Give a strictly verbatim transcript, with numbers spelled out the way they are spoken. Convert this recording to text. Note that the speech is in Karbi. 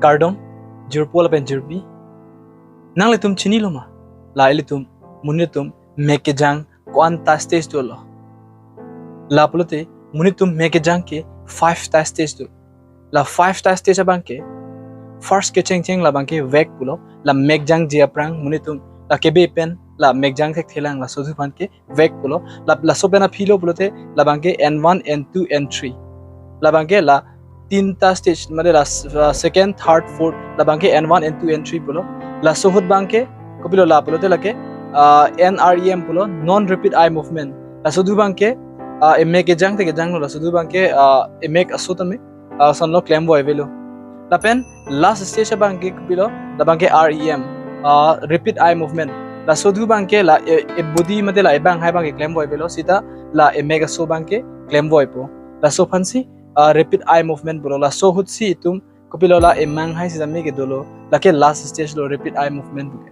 Kardom, jirpo lapen jirpi. Nanglitum chinilo ma? La ilitum, monit atum mek kejang ko-an ta stage dolo? La pulote, monit atum mek kejang ke five ta stage do. La five ta stage abang ke, first kechengcheng labang ke veg pulo, la mek jangji aphrang monit atum, la kebe pen, la mek jang thekthelang, laso ahut abang ke veg pulo, la, laso pen aphilo pulote, labang ke N one, N two, N three. Labang ke la tinta stage, mane la s-, uh, second, third, fourth, labang ke N one, N two, N three pulo. Laso ahut abang ke, kopilo la pulote lake, uh, N R E M pulo, non rapid eye movement. Laso ahut abang ke, uh, emek kejang te kejanglo, laso ahut abang ke, uh, emek aso tame, uh, sonlo klemvoi avelo. Lapen last stage abang ke kopilo, labang ke R E M, uh, rapid eye movement. Laso ahut abang ke la e, e body mate la ebang hai abang ke klemvoi avelo, seta la emek aso abang ke klemvoipo. Laso aphansi, uh, rapid eye movement pulo. Laso ahutsi itum kopilo la emang hai sitame ke dolo. Lake last stage lo rapid eye movement puke.